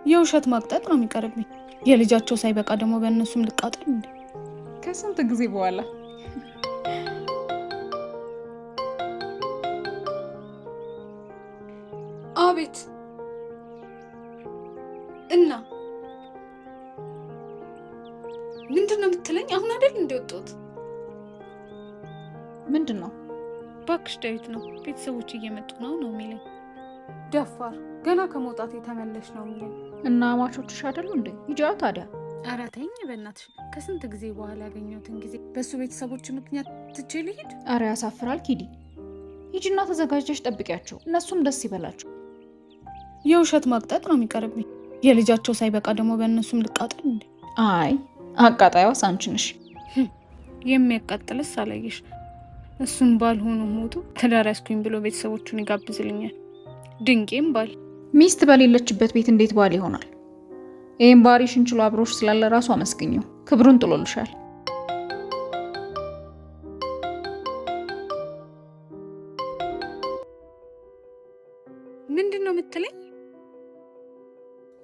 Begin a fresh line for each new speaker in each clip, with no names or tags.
የውሸት ማቅጠጥ ነው የሚቀርብኝ። የልጃቸው ሳይበቃ ደግሞ በእነሱም ልቃጠል እንዴ?
ከስንት ጊዜ በኋላ።
አቤት። እና ምንድን ነው የምትለኝ? አሁን አይደል እንደወጣሁት?
ምንድን ነው?
እባክሽ ዳዊት ነው፣ ቤተሰቦች እየመጡ ነው ነው የሚለኝ። ደፋር፣ ገና ከመውጣት የተመለሽ ነው የሚለኝ።
እና አማቾችሽ አይደሉ እንዴ? ሂጂዋ ታዲያ።
ኧረ ተይኝ በእናትሽ። ከስንት ጊዜ በኋላ ያገኘሁትን ጊዜ በእሱ ቤተሰቦች ምክንያት ትቼ ልሂድ?
አረ ያሳፍራል። ኪዲ፣ ሂጂና ተዘጋጅተሽ ጠብቂያቸው፣ እነሱም ደስ ይበላቸው።
የውሸት ማቅጠጥ ነው የሚቀርብኝ። የልጃቸው ሳይበቃ ደግሞ በእነሱም ልቃጠል እንዴ?
አይ፣ አቃጣይዋስ አንቺ ነሽ።
የሚያቃጥልስ አላየሽ። እሱም ባል ሆኖ ሞቶ ትዳር ያዝኩኝ ብሎ ቤተሰቦቹን ይጋብዝልኛል። ድንቄም ባል።
ሚስት በሌለችበት ቤት እንዴት ባል ይሆናል? ይህም ባህሪሽን ችሎ አብሮሽ ስላለ ራሱ አመስግኘው፣ ክብሩን ጥሎልሻል።
ምንድን ነው የምትለኝ?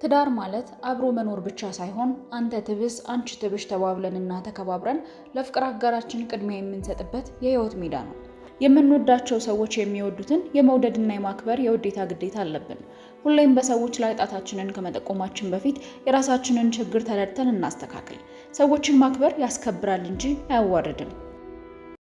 ትዳር ማለት አብሮ መኖር ብቻ ሳይሆን አንተ ትብስ አንቺ ትብሽ ተባብለንና ተከባብረን ለፍቅር አጋራችን ቅድሚያ የምንሰጥበት የህይወት ሜዳ ነው። የምንወዳቸው ሰዎች የሚወዱትን የመውደድና የማክበር የውዴታ ግዴታ አለብን። ሁሌም በሰዎች ላይ ጣታችንን ከመጠቆማችን በፊት የራሳችንን ችግር ተረድተን እናስተካክል። ሰዎችን ማክበር ያስከብራል እንጂ አያዋርድም።